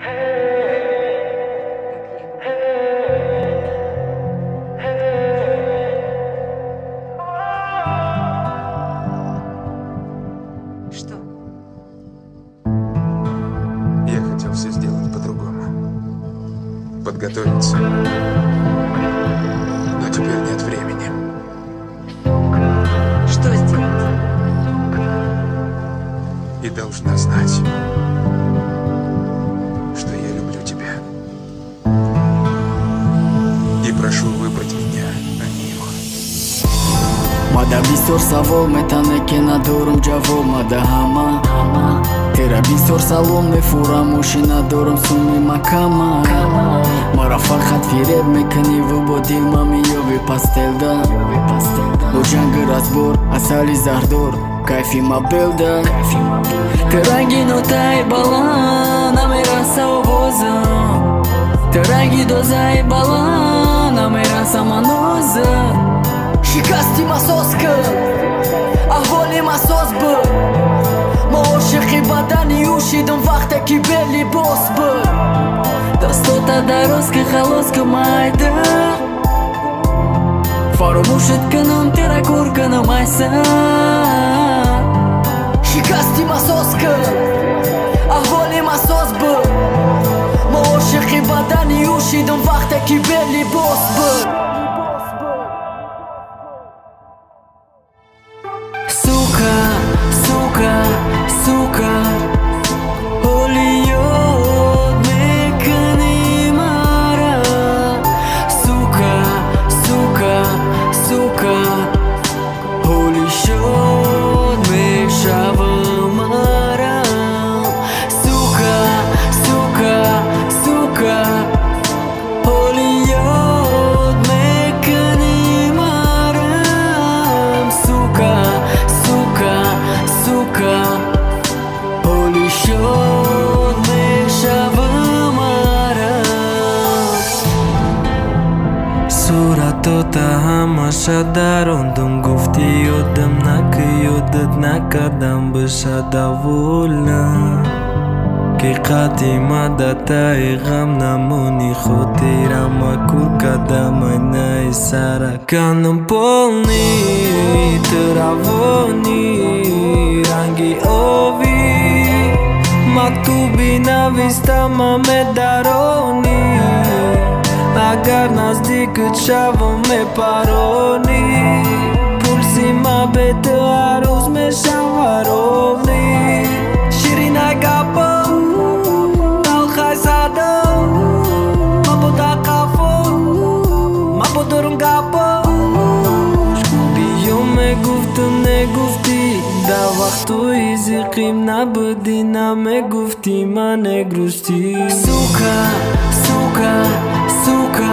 Что? Я хотел все сделать по-другому. Подготовиться. Но теперь нет времени. Что сделать? И должна знать, что я люблю тебя. И прошу выбрать меня, а не его. Мада бисёр савол метане, ки надорум ҷавоб мада ҳама. Тера бисёр салом мефурам, мошина дорум, суми макама. Мара фақат фиреб мекунӣ ву бо дил ма меёви пастелда. Бо ҷанги разбор, асали зардор, кайфи мобилда. Ты ранги нотаи баланд, намераса овозам. Ты ранги дозаи баланд, намераса манозам. Шикасти масоз кун, аҳволи масоз буд. Ма ошиқи бадани ӯ шидам вақте ки белибос буд. Дастота дароз ки халос ки майда. Фаромӯшат кунам, тера кор кунам айса. Шикасти масоз кун, аҳволи масоз буд. Ма ошиқи бадани ӯ шидам вақте ки белибос буд. Сука, сука, сука, ҳоли ёд мекунӣ мара. Сука, сука, сука, ҳоли шод мешавам мара. Сука, сука, сука, ҳоли ёд мекунӣ мара. Сука, сука, сука, ҳоли шод мешавам мара. Суратота ҳамаша дарондум, гуфти ёдам наки, ёдат накардам, быша довольна. Ки қадди мадатаи ғам намони, хотирама кур кардам айнаи сара. Канам полный, ту равонӣ, ранги овӣ. Мактуби навистама медаронӣ. Агар наздикат шавам мепаронӣ. Пулси ма бе ту ҳар рӯз мешава ровнӣ. Ширинай гапо, талхай садо, ма бо тақафо, ма бо дорум гапо. Биё мегуфтум, негуфтӣ, дар вақтҳои зиқим набудӣ, намегуфтӣ, ма не грустӣ. Сука, сука, сука.